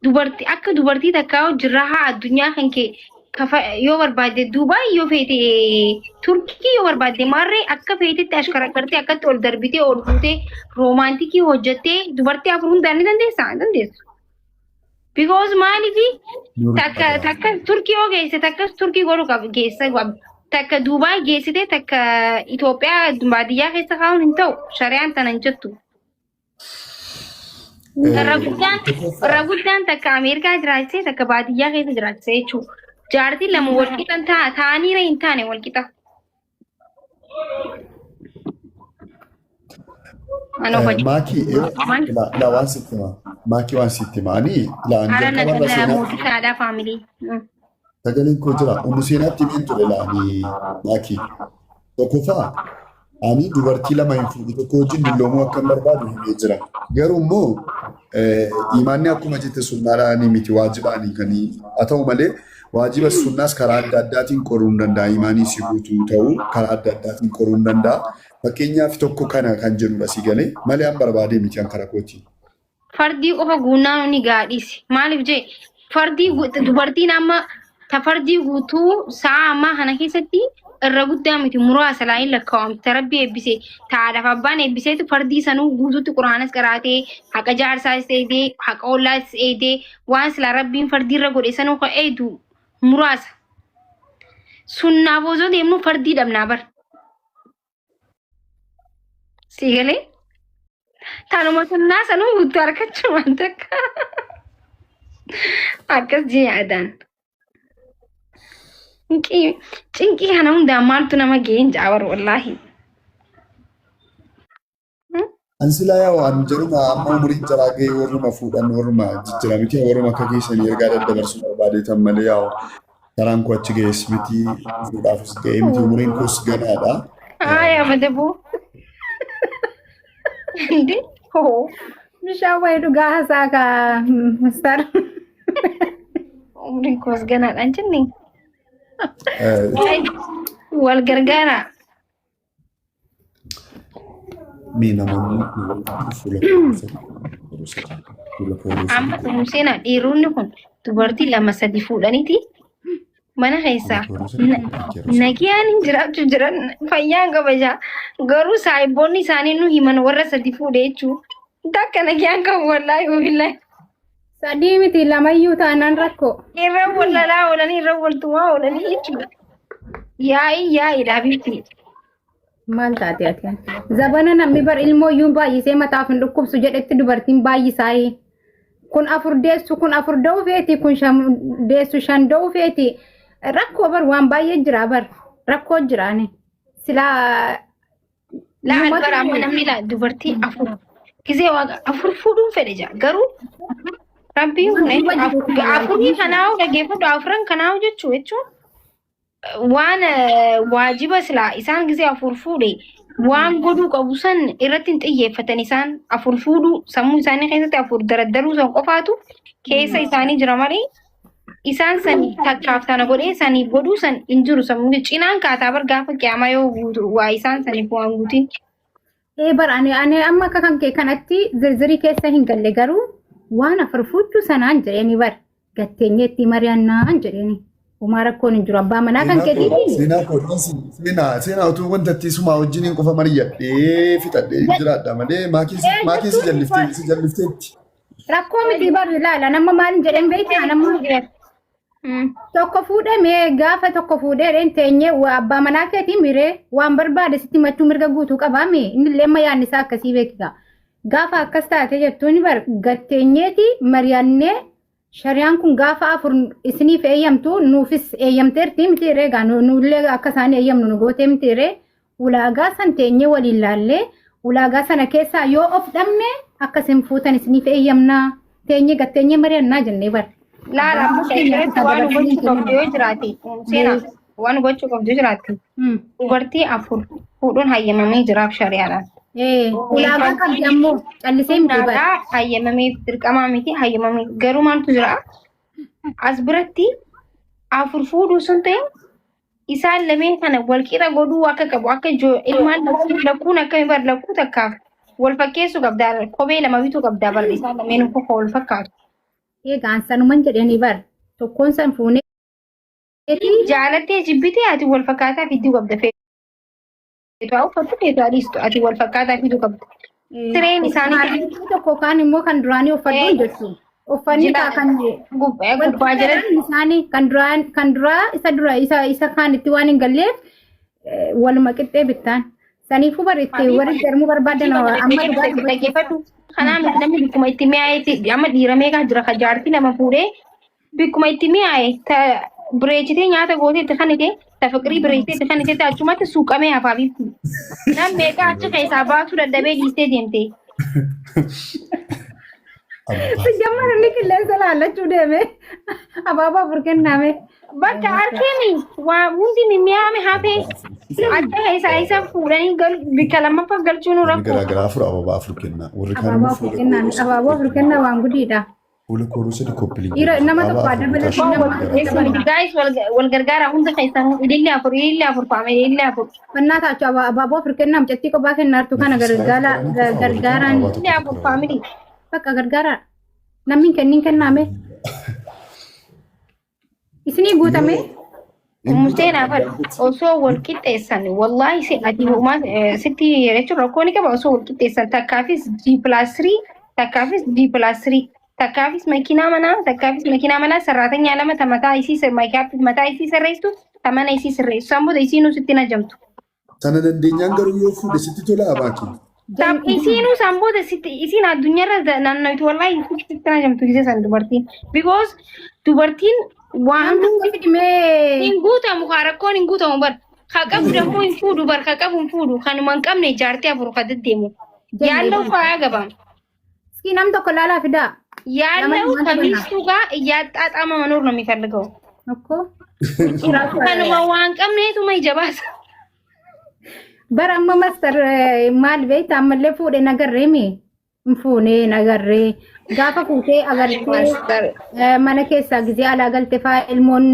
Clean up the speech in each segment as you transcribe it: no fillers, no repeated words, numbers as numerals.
Dubarti akka dubartii takkaa hojii rahaa addunyaa kan kee kafa yoo barbaadde Dubaay yoo feete Turkii yoo barbaadde maarree akka feetetti ashkarakartee akkatti ol darbitee ol buutee roomaantikii hojjettee dubartii afur hundaan ni dandeessaa? Hin dandeessu. Because maaliifi takka takka Turkii yoo geesse takka Turkii godhu qab geessa qab takka Dubaay geessite takka Itoophiyaa baadiyyaa keessa kaa'uun hin ta'u shari'aan tana hin jettu. Irra guddaan irra guddaan takka Ameerikaa jiraachisee takka baadiyyaa keessa jiraachisee jechuudha. Jaartiin lama wal qixan ta'anii hin taane wal qixa. Anoo faci. Maakii la waan sitti hima. Maakii waan sitti hima. Ani la an Haala jalqaba irra nagaya seenaa mootisaadhaa faamilii. sagaleen koo jira. Umu seenaatti himeen ture la ani maakii. Tokkoffaa ani dubartii lama hin fuudhu tokko wajjin dulloomuu akka hin barbaadu himee jira. Garuu immoo imaanni akkuma jette sunnaadhaan miti waajibaanii kan haa ta'u malee waajiba sunnaas karaa adda addaatiin qoruu hin danda'a. Imaanii si guutuu ta'uu karaa adda addaatiin qoruu hin danda'a. Fakkeenyaaf tokko kana kan jedhudha si galee malee an barbaadee miti an karaa kootiin. Fardii qofa guunnaan ni gaadhisi. Maaliif jee fardii dubartiin amma ta fardii guutuu sa'a ammaa kana keessatti irra guddaa miti muraasa laayin lakkaawamti ta rabbi eebbise ta haadhaaf abbaan eebbiseetu fardii sanuu guutuutti quraanas qaraatee haqa jaarsaas eegdee haqa ollaas eegdee waan silaa rabbiin fardii irra godhe sanuu ka eegdu muraasa. Sunnaaf osoo deemnu fardii dhabnaa bar. Sii galee? Tanuma sunnaa sanuu guutuu argachuu waan takka. Akkas jee yaadaan. Cinqii cinqii kana hundaa maaltu nama ga'een jaawar wallaahi. An silaa yaa an jedhuma amma umuriin jaraa ga'ee warruma fuudhan warruma jijjiira miti warruma akka keessanii ergaa daddabarsuu barbaadeetan malee yaa karaan koo achi ga'es miti fuudhaafis ga'ee miti umuriin koos ganaadha. Haaya madabuu. Hindi. Hoo. Bishaan wayii dhugaa haasaa kaa mastar. Umriin koos ganaadhaan jenne. Wal gargaara. Mee namoonni fuula fuula poolisii Amma kun seenaa dhiironni kun dubartii lama sadi fuudhaniiti mana keessaa nagiyaan hin jiraachuu jiran fayyaan kabajaa garuu saahiboonni isaanii nu himan warra sadi fuudhe jechuu takka nagiyaan qabu wallaahi wabillaahi. Sadii miti lamayyuu taanaan rakkoo. Irra wal lalaa oolanii irra wal tumaa oolanii jechuudha. Yaa'ii yaa'iidha habiibti. Maal taate ati? Zabana namni bar ilmoo iyyuu baay'isee mataaf hin dhukkubsu jedhetti dubartiin baay'isaayi. Kun afur deessu kun afur da'uu feeti kun shan deessu shan da'uu feeti. Rakkoo bar waan baay'ee jira bar rakkoo jiraani. Silaa Laa Numatu bara amma namni laa dubartii afur gisee waaqa afur fuudhuun fedhe jaa garuu rabbiin kun Nama jiru kun afurii kanaa'u dhaggeeffadhu afuran kanaa'u jechuu jechuun waan waajiba silaa isaan gisee afur fuudhe waan godhuu qabu san irratti hin xiyyeeffatan isaan afur fuudhuu sammuu isaanii keessatti afur daraddaruu san qofaatu keessa isaanii jira malee isaan san takkaaf tana godhee saniif godhuu san hin jiru sammuu cinaan kaataa bar gaafa qiyaamaa yoo guutu waa isaan saniif waan guutin. Ee bar ani ani amma akka kan kee kanatti zirzirii keessa hin galle garuu waan afur fuuchuu sanaan jedheeni bar gatteenyeetti mari'annaan jedheeni. Homaa rakkoon hin jiru abbaa manaa kan keetiifi. Seenaa koo dhiisi. Seenaa seenaa utuu wanta itti sumaa wajjiniin qofa mari'adhee fixadhee jiraadha malee maakii maakii si jalliftee si jallifteetti. Rakkoo miti bar ilaala nama maal jedheen beektaa nama tokko fuudhamee gaafa tokko fuudhee dheen teenyee abbaa manaa keetii miree waan barbaade sitti machuu mirga guutuu qabaame inni illee amma yaadni isaa akkasii beekita. Gaafa akkas taate jettuun bar gatteenyeeti mari'annee shariyaan kun gaafa afur isiniif eeyyamtu nuufis eeyyamteerti miti ree gaa nullee akka isaan eeyyamnu nu gootee miti ree Ulaagaa san teenyee waliin laallee ulaagaa sana keessaa yoo of dhabne akka isin fuutan isiniif eeyyamnaa teenyee gatteenyee mari'annaa jennee bar. Laala Abbaan amma keenya irratti isa waan dabarsanii hubachuu qabdu kennu. yoo jiraate seenaa waan hubachuu qabdu yoo jiraate dubartii afur fuudhuun hayyamamee jiraaf shari'aadhaan. Ee, ulaagaa qabdi ammoo callisee miti bar. Sunnaadhaa hayyamamee dirqamaa miti hayyamamee garuu maaltu jira as biratti afur fuudhuu sun ta'e isaan lameen kana wal qixa godhuu akka qabu akka ilmaan lakkuu lakkuun akka bar lakkuu takkaaf wal fakkeessuu qabdaa kophee lama bituu qabdaa bar isaan lameen uffata wal fakkaatu. Egaa sanuman jedhanii bar tokkoon san fuunee Jaalattee jibbitee ati wal fakkaataa fiduu qabda. Feetu haa uffattu, feetu haa dhiistu, ati wal fakkaataa fiduu qabda. Sireen isaanii tokko kaan immoo kan duraanii uffadhu hin jettu. Uffanni kaa kan gubbaa jiran isaanii kan duraan kan duraa isa dura isa kaan itti waan hin galleef waluma qixxee bittaan. Saniifuu baritti warri jarmuu barbaadan amma dhugaa dubbachuu. Dhaggeeffadhu. Kanaa miti, namni bikkuma itti mi'aayetti amma dhiira meeqaa jira ka jaartii lama fuudhee bikkuma itti mi'aaye, ta bireechitee nyaata gootee itti kanite, ta fiqirii bireechitee itti kanite, achumatti suuqamee hafaa bifti. Nam meeqaa achi keessaa baasuu dadhabee dhiistee deemte. Jammar inni qilleensa laallachuu deeme abaaboo afur kenname. Bakka harkeemi waa hundi mimmi'aame hafee achi keessaa isa fuudhanii bikka lammaffaa galchuu nu Namni rakkoo. garaagaraa afur ababaa afur kenna. Warri kaan Abaaboo immoo afur fuula kennaa kooruu abaaboo afur kennaa waan gudiidha. Fuula kooruu sadi koppiliin. Dhiira nama tokko adda dabalatee nama Guys, wal gargaara hunda keessan, ilillee afur, ilillee afur faame, ilillee afur. Fannaa taachuu abaaboo afur kennaa, mucattii kophaa kennaartu kana gargaara gargaaraan Ilillee afur faamilii. Bakka gargaara namni kennin kennaame. Isinii guutame. Museen afan osoo wal qixxeessan, wallahi si ati homaa sitti jechuun rakkoo ni qaba. Osoo wal qixxeessan, takkaafis G+3, takkaafis G+3, takkaafis makiinaa manaa, takkaafis makiinaa manaa, sarraatanyaa lama, ta mataa isii makeup mataa isii sirreessitu, ta mana isii sirreessu, san booda isiinuu sitti najamtu. Sana dandeenyaan garuu yoo fuudhe sitti tola abaaki. Isiinuu san booda sitti isiin addunyaarra naannootu, wallahi sitti najamtu gisee san dubartiin, because dubartiin waan Namni tokko fidimee hin guutamu kaa, rakkoon hin guutamu bar. Ka qabu dammoo hin fuudhu bar, ka qabu hin fuudhu, kanuma hin qabne jaartii afur ka deddeemu. Yaallau faayaa gabam. Iski nam tokko laalaa fidaa. ያለው ከሚስቱ ጋር እያጣጣመ መኖር ነው የሚፈልገው። Tokko. Kanuma waan qabneetuma ija baasa. Bara amma master maal beekta, ammallee fuudhee nagarree mi? Hin fuunee nagarree. Gaafa fuutee agartee mana keessaa gizee alaa galte faa ilmoon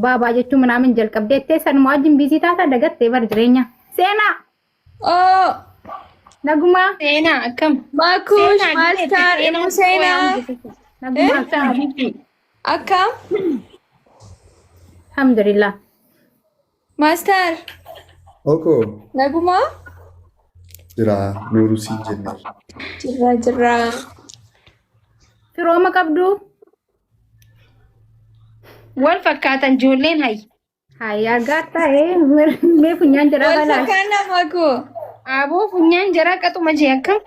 baabaa jechuun minaamin jalqabdeettee sanuma wajjin busy taata dagattee bar jireenya. Seenaa! Oh, Nagumaa! Seenaa, akkam? Makush, Master, Ilmu Seenaa. Nagumaa! Akkam? Alhamdulillah. Master, Oko naguma? jira, nuuruu siin jenne. Jirra, jirra. Firooma qabdu? Wal fakkaatan ijoolleen hayyi. Hayya, argatta mee funyaan jedhaa Wal balaa. fakkaannaa, Maku. Aboo, funyaan jaraa qaxuma jee, akkam?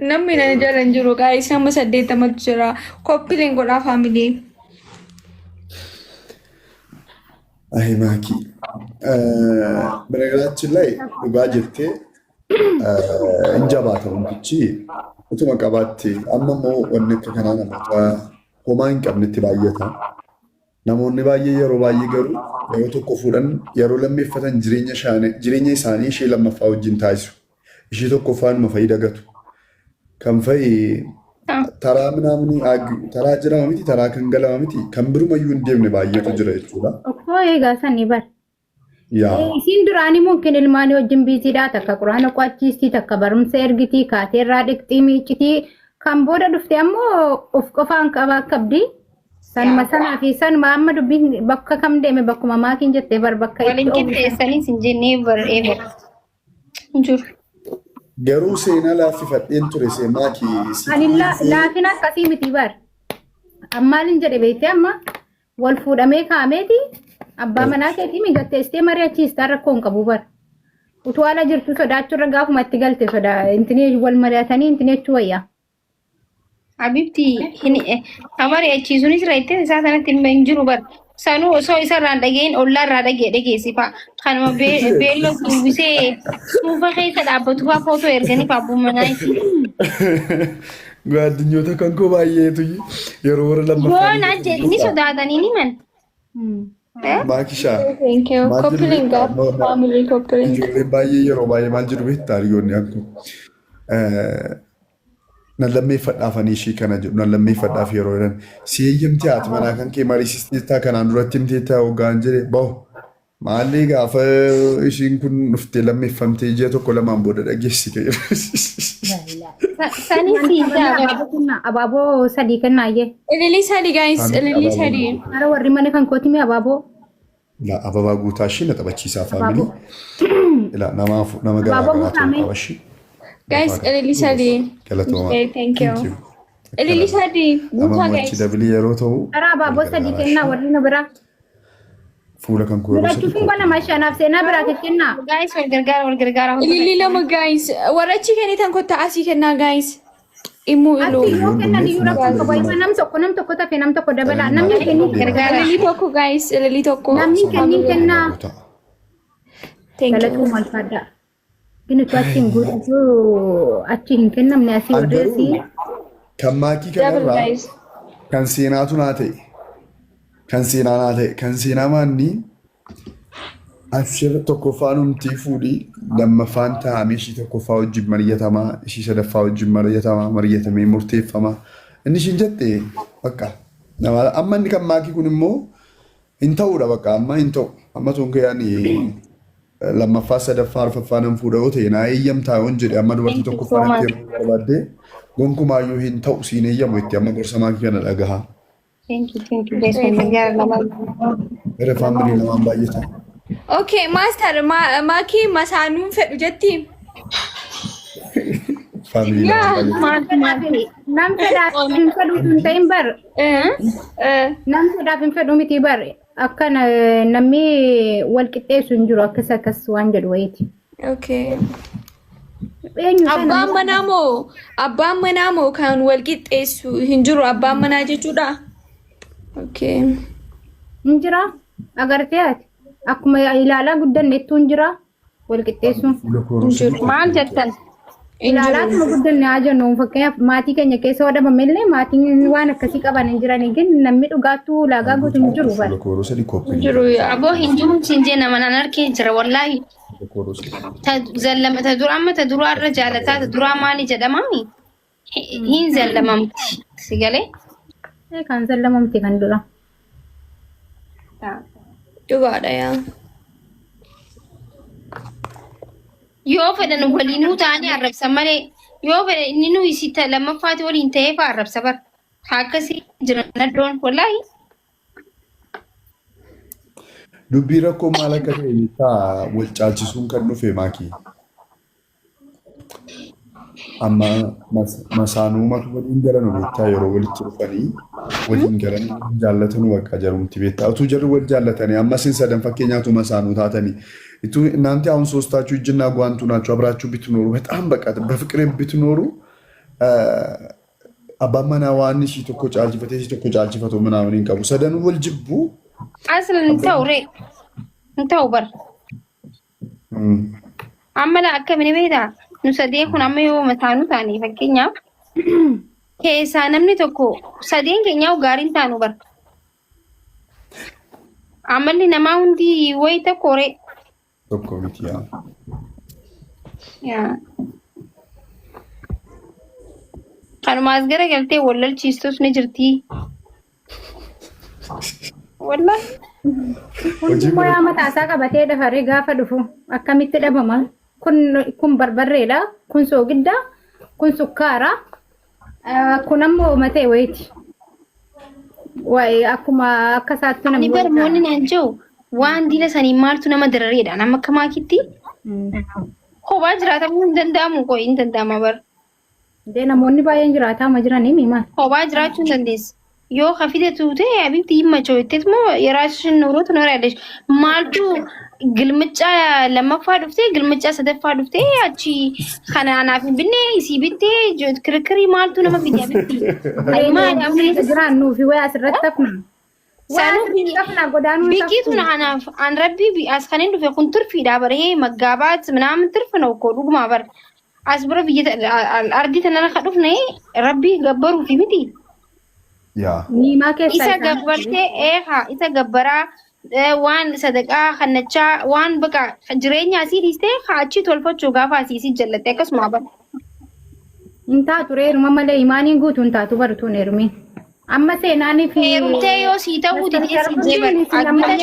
Namni na jala hin jiru, guys. Nama 80tu jira. Copy link godhaa, family. Ayi maakii. በነገራችን ላይ dhugaa jettee hin jabaata wantichi utuma qabaatte. Amma immoo wanni akka kanaa namoota homaa hin qabnetti baay'ata. Namoonni baay'ee yeroo baay'ee garuu yeroo tokko fuudhan, yeroo lammeeffatan jireenya isaanii ishee lammaffaa wajjin taasisu. Ishee tokkoffaanuma fa'i dagatu. Kan fa'i taraa minaamni taraa jedhama miti, taraa kan galama miti, kan birumayyuu hin deemne baay'eetu jira jechuudha. Okkoo eegaa sanii bar. Yaa. Isiin duraanii mumkin ilmaanii wajjin busydha. Takka quraana qo'achiistii, takka barumsa ergitii, kaateerraa dhiqxii, miiccitii. Kan booda dhufte ammoo of qofaan qabaa qabdi. Sanuma sanaa fi sanuma amma dubbiin bakka kam deeme, bakkuma maakiin jettee bar bakka Waliin itti qixxeessanii sin jennee bar eeba. Jiru. Garuu seenaa laaffifadheen ture maakii. Ani laafina akkasii miti bar. Ammaalin jedhe beektee, amma wal fuudhamee kaameeti abbaa manaa keetii migatteessitee mari'achiistaa, rakkoo hin qabu bar. Utuu ala jirtu sodaachuurra gaafuma itti galte sodaa intinii wal mari'atanii intinii jechuu wayyaa. Habibti hin mari'achiisuunis irra ittiin isaa sanatti hin jiru bar. Sanuu osoo isarraan dhageen ollaarraa dhagee dhageessifa. Kanuma beelloo uwwisee suufa keessa dhaabbatu fa'aa footoo erganiif abbuu manaa isii. Gaaddinyoota kan koo baay'eetu yeroo warra Yoo lammaffaa. na jedhi ni sodaatanii ni man. Maakishaa. Thank you. Maal jedhu Copy link beektaa? up. Family copy link. Ijoolleen baay'ee yeroo baay'ee maal jedhu beektaa, hiriyoonni akkoo. Nan lammeeffadhaafanii ishii kana jedhu, nan lammeeffadhaaf yeroo jedhan, si eeyyamti haati manaa kan kee mariisisteettaa, kanaan duratti himteettaa hoggaan jedhe, bahu. Maalli gaafa ishiin kun dhuftee lammeeffamtee ji'a tokko lamaan booda dhageessite. Sanii siin ta'a. Abaaboo kennaa. Abaaboo sadii kennaa iyyee. Ililii sadii guys, ililii sadii. Hara warri mana kan kooti mi abaaboo. La ababaa guutaa ishii na taphachiisaa family. Ila namaaf nama garaa Abaaboo garaa ta'uu guutaame. qaba ishii. Guys, ililii sadii. Galatooma. Okay, thank you. Ililii sadii Amma guutaa mo'achi guys. dabilii yeroo ta'u. Hara abaaboo sadii kennaa warri nu biraa. Fuula kan koo yeroo Fudhachuuf sadii hin godhama shanaaf seenaa biraa kennaa. Guys, wal gargaara, wal gargaara. Ililii lama guys. Warra achi kennitan kottaa asii kennaa guys. Immoo iluu. Ati yoo kennan iyyuu rakkoo qabu. Ima nam tokko nam tokko tafe nam tokko dabala. Namni hin kennin Gargaara. Ililii tokko guys, ililii tokko. Namni hin kennin kennaa. Thank you. Galatuun maal faddaa. Ginitu achi hin guutu achi hin kennamne asii An warri asii. garuu kan maakii Double kanarraa guys. kan seenaatu naa ta'e. Kan seenaa naa ta'e. Kan seenaa maanni abshir tokkoffaan humtii fuudhii lammaffaan taa'amee ishii tokkoffaa wajjin mari'atamaa ishii sadaffaa wajjin mari'atamaa mari'atamee murteeffamaa. Inni ishiin jette bakka nama amma inni kan maakii kun immoo hin ta'uudha bakka amma hin ta'u. Amma tun kiyaan lammaffaa sadaffaa arfaffaa nan fuudha yoo ta'e naa eeyyamtaa yoon jedhe amma dubartii Thank you so tokkoffaa natti much. yeroo barbaadde gonkumaayyuu hin ta'u siin eeyyamu itti amma gorsa maakii kana dhagahaa. Thank you, thank you. Guys, wal gargaara lamaan. Gara family lamaan baay'ata. Okay, master, maakii masaanuun fedhu jetti. Family lamaan baay'ata. Maaltu maaltu? Nam fedhaaf hin fedhu hin ta'in bar. Eh, eh. Nam fedhaaf hin fedhu miti bar. Akkana namni wal qixxeessu hin jiru akkas akkas waan jedhu wayiiti. Okay. Eenyu sana? Abbaan manaa moo kan wal qixxeessu hin jiru abbaan manaa jechuudha? Okay. Hin jira. Agartee ati. Akkuma ilaalaa guddannettuu hin jira. Wal qixxeessuun. Fuula koo yeroo sadii Maal jettan? Hin Ilaalaa jiru. akkuma guddanne haa jennu fakkeenyaaf maatii keenya keessa hodhamame illee maatiin waan akkasii qaban hin jiran gin namni dhugaattuu ulaagaa guutu hin jiru bara. Fuula koo yeroo sadii Hin koppii. jiru yaa. Aboo hin jiru siin jee nama nan arkee jira wallaahi. Fuula koo yeroo sadii. Ta zallama ta dura amma ta duraa irra jaalataa ta duraa maali jedhamaami? Hin zallamamti. Si galee? Kan zallamamte kan dura. Dhugaadha yaa. Yoo fedhan waliinuu ta'anii arrabsan malee yoo fedhan inni nu isi lammaffaati waliin ta'ee fa arrabsa bara. Haa akkasii jiran naddoon wallaahi. Dubbii rakkoo maal akka ta'e beektaa wal caalchisuun kan dhufe maakii. Amma masaanuumatu waliin galanu beektaa yeroo walitti dhufanii waliin galan jaallatanu bakka jarumti beektaa utuu jarri wal jaallatanii amma isin sadan fakkeenyaatu masaanuu taatanii itu እናንተ አሁን ሶስታችሁ እጅና ጓንቱ ናችሁ አብራችሁ ብትኖሩ በጣም በቃ በፍቅር ብትኖሩ abbaan manaa waan ishii tokko caalchifatee ishii tokko caalchifatu ምናምን hin qabu sadanuu wal jibbu. Aslan hin ta'u ree. Hin ta'u bara. Amma laa akkamini beektaa? Nu sadeen kun amma yoo mataanuu taane fakkeenyaaf keessaa namni tokko sadeen keenyaa gaariin taanu bara. Amalli namaa hundi wayi tokko ree. Tokko miti yaa. Yaa. Kanumaas gara galtee wal lolchiistus ni jirti. Wallaahi. Hundi immoo yaa mataa isaa qabatee dafaree gaafa dhufu akkamitti dhabama? Kun barbarreedha, kun soogidda, kun sukkaara, kun ammoo matee wayiiti. Waa'ee akkuma akka isaatti Ani namni barmoonni naan jiru waan diila sanii maaltu nama darareedha. Nama akka maakitti kophaa jiraatamuu hin danda'amu qo'i hin danda'ama bara. Dee namoonni baay'een jiraataa ma jiranii mi maal? Kophaa jiraachuu hin dandeessu. Yoo kafite tuute habibti ይመቸው moo የራስሽን ኑሮ ትኖሪያለሽ. Maaltu gilmicca lammaffaa dhuftee gilmicca sadaffaa dhuftee achi kana anaaf hin binne isii bittee kirkirii maaltu nama fide habibti? Ani maali amma Jiraannuu fi wayi asirratti hafna. Sanuu Wayi hafna godaanuu Biqiituun anaaf an rabbi as kan hin dhufe kun turfiidha bara hee መጋባት ምናምን ትርፍ ነው እኮ dhuguma bara as bira biyya ardii tanarra ka dhufne rabbi gabbaruufi miti. Yaa. Niimaa keessaa Isa gabbartee eegaa isa gabbaraa waan sadaqaa kannachaa waan baqa jireenya asii dhiistee achi tolfachuu gaafa asii si jallatte akkasuma bara. Hin taatu reeruma malee imaaniin guutuu hin taatu baratuun heerumi. Amma seenaanii fi Heerumtee yoo sii ta'uu didee si jeeban Isin ammallee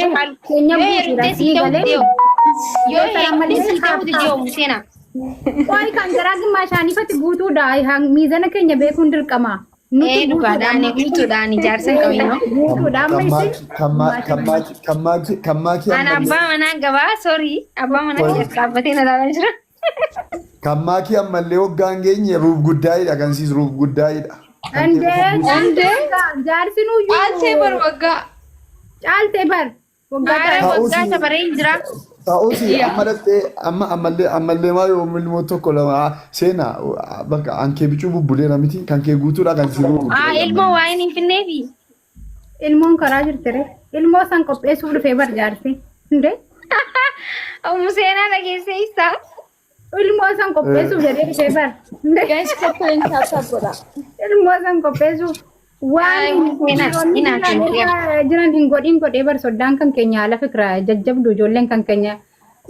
keenya yoo guutuudha. heerumtee sii Sii ta'uu galee didee yoo heerumtee sii ta'uu didee Ummu Seenaa. Qoy kan garaa gimmaashaanifatti guutuudha. Miizana keenya beekuun dirqama. Nuti Ee dhugaadhaan guutuudhaan ijaarsa qabna. Guutuudha amma isin. Kan maakii Ana ammallee abbaa manaa gabaa sorry abbaa manaa keessa dhaabbatee na ilaalaa jira. kan maakii ammallee waggaan geenye ruuf guddaa'idha kan siis ruuf guddaa'idha. Andee Andee? jaarsi nuyyuu. Caaltee bar waggaa. Caaltee bar. Waggaa Haara ta'a. waggaa safaree jira. Ta'us amma dhattee amma ammallee ammallee maa yoo ilmoo tokko lama seenaa bakka ankee bicuu bubbuleera miti kan kee guutuudha kan si ruuf Aa ilmoo waa'een hin finneefi. Ilmoon karaa jirti re. Ilmoo san qopheessuuf dhufee bar jaarsi. Indee Ummu Seenaa dhageessee ibsaa. ilmoo san qopheessuuf jedhee dhufee bar. Indee Guys, copy link tap tap godha. ilmoo san qopheessuuf waan Ay, Seenaa, dhiironni jiran hin godhin godhee bar soddaan kan keenya haala fikira jajjabdu ijoolleen kan keenya.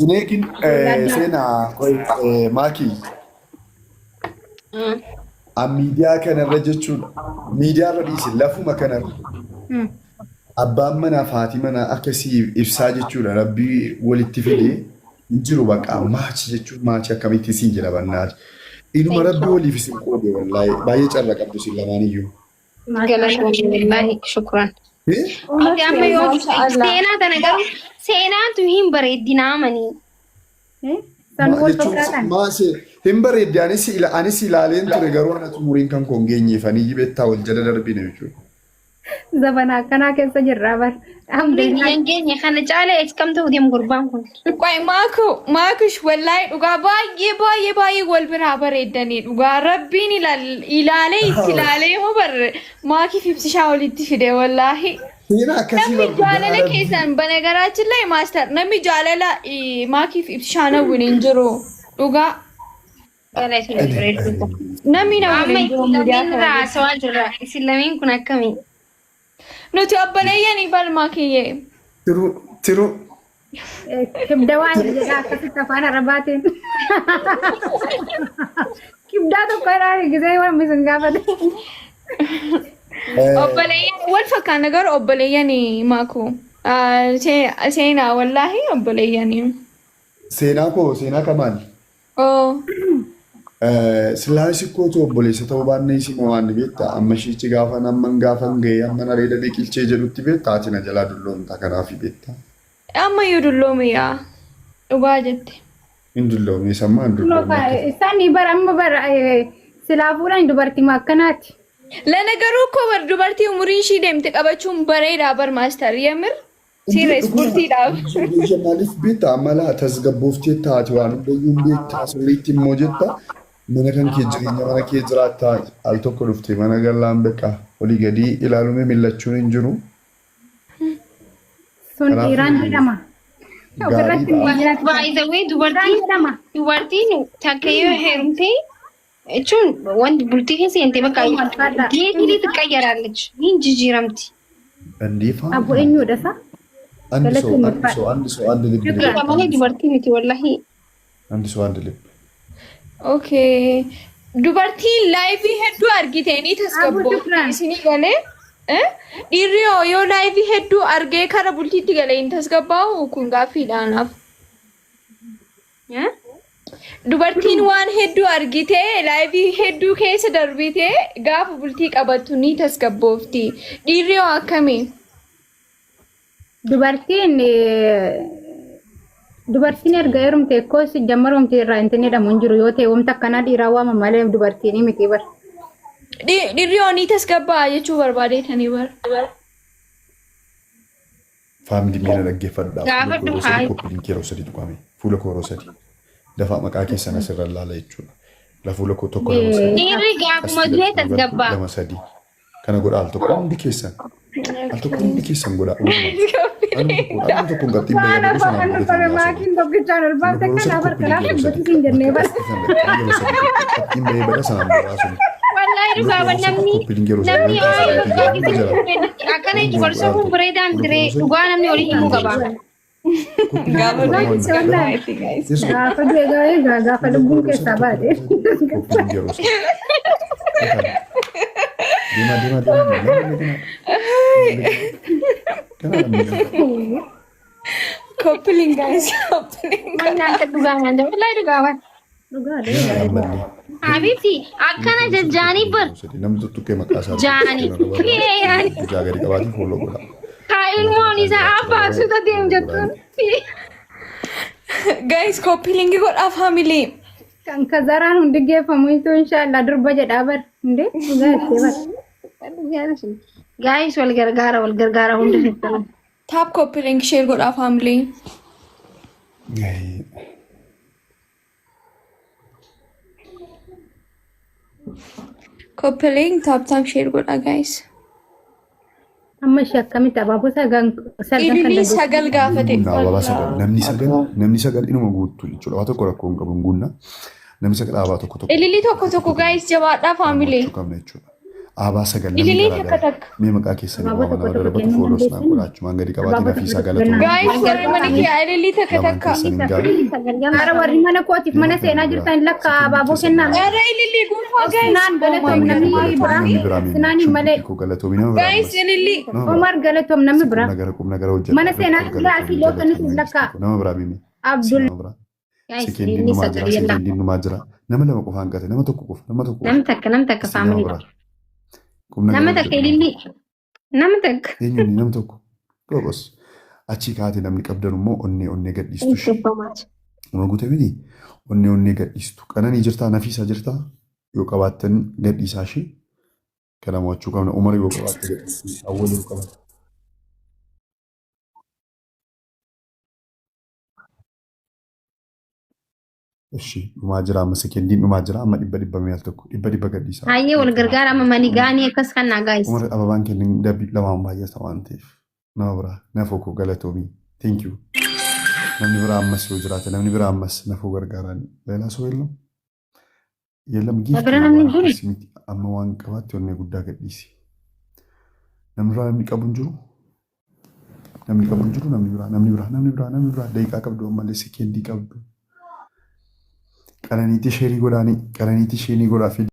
Ineekin seenaa maakii miidiyaa kanarra jechuudha. Miidiyaa irra dhiisi lafuma kanarra. Abbaan manaa fi haati manaa akkasii ibsaa jechuudha. Rabbii walitti fidee hin jiru bakka match jechuun match akkamitti siin jedha bannaati. Inuma rabbi waliif isin qoode wallaahi baay'ee carra qabdu isin lamaan iyyuu. Galatoomii shukran. Ati amma yoo seenaa tana garuu seenaatu hin bareeddinaa manii. San wal fakkaatan. Maasee hin bareedde anis ilaaleen ture garuu anatu umuriin kan koo hin geenyeefanii jibettaa wal jala darbine jechuudha. Zabana akkanaa keessa jirra bar. Umriin hin geenye kana caala kam ta'uu deemu gurbaan kun. Qoy maaku maakush wallaahi dhugaa baay'ee baay'ee baay'ee wal biraa bareeddanii dhugaa rabbiin ilaalee itti ilaalee moo bar maakiif ibsishaa walitti fide wallaahi. Seenaa akkasii Namni jaalala keessan በነገራችን ላይ master namni jaalala maakiif ibsishaa nawwin hin jiru dhugaa namni nawwin Amma hin jiru isin miidiyaa lameen kana irraa haasawaa jirra. Isin lameen kun akkamii? Nuti obboleeyyanii balmaa kiyyee. Tiru tiru Kibda waan jedha akkasitti afaan arabaatiin. Kibdaa tokko irraa gisee waan isin gaafate. Obboleeyyan wal fakkaanna garuu obboleeyyanii maaku. Seenaa wallaahi obboleeyyanii. Seenaa koo seenaa kamaal? Oo. Silaayisi kootu obboleessa ta'uu baannee isin waan beektaa amma ishiichi gaafa amman gaafan ga'ee amma areeda biqilchee jedhutti beektaa ati na jalaa dulloomta kanaaf beektaa. Ammayyuu dulloome yaa. Dhugaa jette. Hin dulloomne sammaa hin dulloomne. Isaan bara amma bara silaa fuudhan dubartii akkanaati. Lana garuu koo bar dubartii umuriin ishii deemte qabachuun bareedaa bar master የምር serious bultiidhaaf. Maaliif beektaa amala tasgabbooftee taate waan hundayyuu beektaa sirriitti immoo jetta mana kan kee jireenya mana kee jiraattaa al tokko dhuftee mana gallaan beekaa olii gadii ilaaluun millachuun hin jiru. Sun dhiiraan jedhama. Ofirratti Gaariidha. Baay'ee dhiiraan dubartiin jedhama. Dubartiin takka yoo heerumte jechuun wanti bultii keessa seente bakka geejilee ትቀየራለች hin jijjiiramti. Dandeefaa. Abbo eenyudha isa? አንድ ሰው አንድ ሰው አንድ ሰው አንድ ልብ Dhiira malee dubartii miti wallahi. አንድ ሰው አንድ ልብ Okay. Dubartiin life hedduu argite ni tasgabboofti isinii galee. Dhiirri hoo yoo life hedduu argee kara bultiitti galee hin tasgabbaa'u kun gaaffiidha anaaf. Dubartiin waan hedduu argitee life hedduu keessa darbitee gaafa bultii qabattu ni tasgabboofti. Dhiirri hoo akkamii? Dubartiin dubartiin erga heerumte koos jammarumte irraa intinni jedhamu hin jiru yoo ta'e wanta akkanaa dhiiraa waama malee dubartiin miti bar. Dhiirri hoo ni tasgabbaa'a jechuu barbaadeetanii bar. Family miira dhaggeeffadhaa. Gaafadhu Fuula koo yeroo sadii haa. Copy link yeroo sadii tuqame. Fuula koo yeroo sadii. Dafaa maqaa keessan asirra ilaala jechuudha. La fuula koo tokko lama sadii. Dhiirri gaafuma du'e tasgabbaa'a. Lama sadii. Kana godha al tokko hundi keessan. Al tokko hundi keessan godha. Anuma tokko hin qabxiin Waan bayyadu afaan sanaan dhufame maakiin tokkichaan ol baafte kana bar kanaaf dubbatu hin jennee bar. Qabxiin bahee bada sanaan booda Wallahi dhugaa ba namni namni akkana jechuun kun bareedaan ture dhugaa namni olii himuu qaba. Gaafa Gaafa du'e gaafa gaafa lubbuun keessaa baate. Deemaa, deemaa, deemaa. Namni ganaa. Ganaa namni ganaa. Copy link, guys. Copy link. Nyaata dhugaa nyaata. Wallaahi dhugaa waan. Dhugaadha. Ganaa ammallee. Habibti akkana jajjaanii bar. Namni tuttuqqee maqaa isaa. Jaani. Yaani. Ijaa gadi qabaatiin follow godha. Haa ilmoon isaa abbaa suuta deem jettuun. Guys, copy link godhaa, family. Kan kazaraan hundi geeffamu itu inshaallah durba jedhaa bar. Hundee dhugaa jettee bar. Guys, wal gargaara, wal gargaara hunda keessan. Tap, copy link, share godhaa, family. Ay. Copy link, tap tap, share godhaa, guys. Amma ishee akkamitti abaaboo sagan sagan kan Ililii dandeessu. 9 gaafate. Guunnaa ababaa 9, namni 9, namni 9 inuma guuttu jechuudha. Waa tokko rakkoo hin qabu, hin guunna. Namni 9 ababaa tokko tokko. Ililii tokko tokko, guys, jabaadhaa, family. Gochuu qabna jechuudha. Ababaa 9 namni Ililii garaa takka gara. takka. Mee maqaa keessanii Abaaboo waama tokko nama tokko darbatu kennuu follows naa dandeessanii? godha. Achumaan gadi qabaatiin Abaaboo hafiisaa tokko tokko galatoomii. Guys, warri mana kiyyaa ililii takka Lamaan takka. keessan hin gaarii. Ara warri mana kootiif mana seenaa jirtan lakka abaaboo kennaa. Ara ililii guutaa, guys. Sinaan galatoom namni biraa. Namni biraa mee Sinaan hin malee. koo galatoomii nama biraa. Guys, ililii. Nama biraa. Omar galatoom namni biraa. Qubna gara qubna gara hojjedha. Mana seenaa asii lookanii lakka Nama biraa mimi. Abdul. Nama biraa. Guys, Sekendiin ililii dhumaa jira. 9 yalla. Sekendiin dhumaa jira. Nama lama qofa hanqate. Nama tokko qofa. Nama tokko qofa. Nam takka, nam takka, Nama family. biraa. Qubna Nama gara takka hojjedha. ililii. Nama takka. Eenyuun nama tokko? Goobos. Achii kaate namni qabdan immoo onnee onnee gadhiistu ishee. Uma guute miti onnee onnee gadhiistu. Qananii jirtaa? Nafiisaa jirtaa? Yoo qabaattan gadhiisaa ishee. Kana mo'achuu qabna. Umar yoo qabaatte gadhiistu. Awwal yoo qabaatte. Ishi dhumaa jira amma, sekendiin dhumaa jira amma, dhibba dhibba mi'a tokko dhibba dhibba gadhiisaa. Hayyee, wal gargaara amma manigaanii akkas kannaa, guys. Umar ababaan kennin dabbi lamaan baay'ata waan ta'eef nama biraa nafoo koo galatoomii, thank you. Namni biraa ammas yoo jiraate, namni biraa ammas nafoo gargaaraan ሌላ ሰው የለም የለም gift Bira namni hin jiru? miti amma waan qabaatte onnee guddaa gadhiisi. Namni biraa namni qabu hin jiru, namni qabu hin jiru, namni biraa, namni biraa, namni biraa, namni biraa. Daqiiqaa qabdu ammallee, sekeendii qabdu. Qananiitii share godhaanii, qananiitii share godhaa fi